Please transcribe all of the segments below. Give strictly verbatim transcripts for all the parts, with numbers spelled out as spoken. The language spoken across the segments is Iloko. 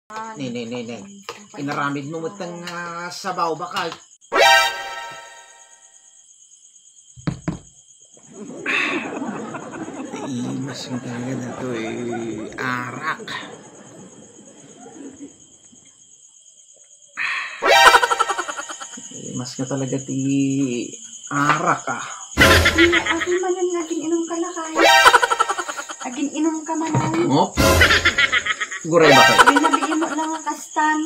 Ne, ne, ne, ne. Inaramid mo met nga sabaw, bakal. Naimas nga talaga daytoy arak. Naimas nga talaga ti arak, ah. Akin manen nga agin-inom ka, lakay. Agin-inom ka manen. Oh? Guray, bakal. Binabiin mo lang nga kastan.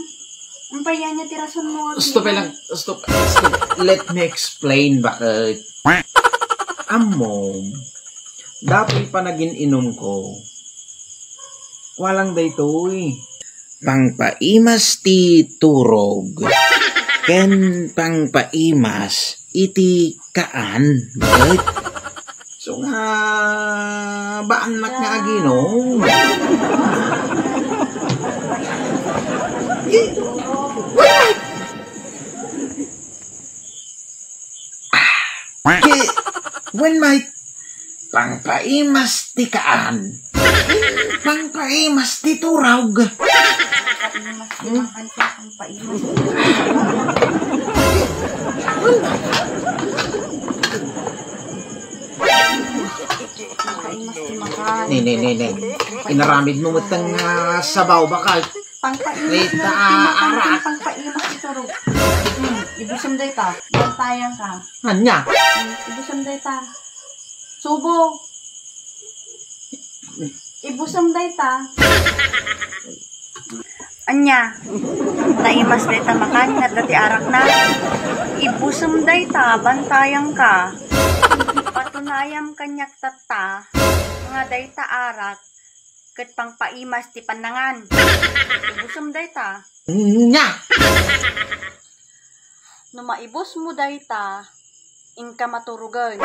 Ang payanya ti rason mo, agin-inom. Stop lang. Stop. Stop. Let me explain, bakal. Ammom, datoy panagin-inumko. Kua lang daytoy. Pangpaimas ti turog ken pangpaimas iti kaan, bakit? So nga, baannak nga aginom. Ki-, wen, Mike, pangpaimas ti kaan. Pangpaimas ti turog. Pangpaimas ti kaan, pangpaimas ti pangpaimas ti makan. Ne, ne, ne, ne. Inaramid mo met nga sabaw, bakal. Pangpaimas Wait, na, ah, ti makan, ara. Pangpaimas ti turog. Hmm, ibusem dayta. Bantayan ka. Ania? Hmm, ibusem dayta. Subo. Ibusem dayta. Ania? Naimas dayta makan, adda ti arakna. Ibusem dayta, bantayan ka. Patunayam kaniak tatta nga dayta arak ket pangpaimas ti pannangan. Ibusem dayta. Ania? No maibusmo dayta, inka maturogen.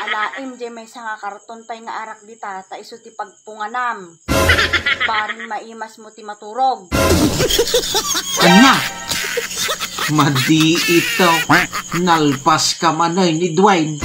Alaem diay maysa nga karton pay nga arak dita, ta isu ti pagpunganam. Bareng maimasmo ti maturog. Ania? Madi ito. Nalpas ka manen ni Dwayne.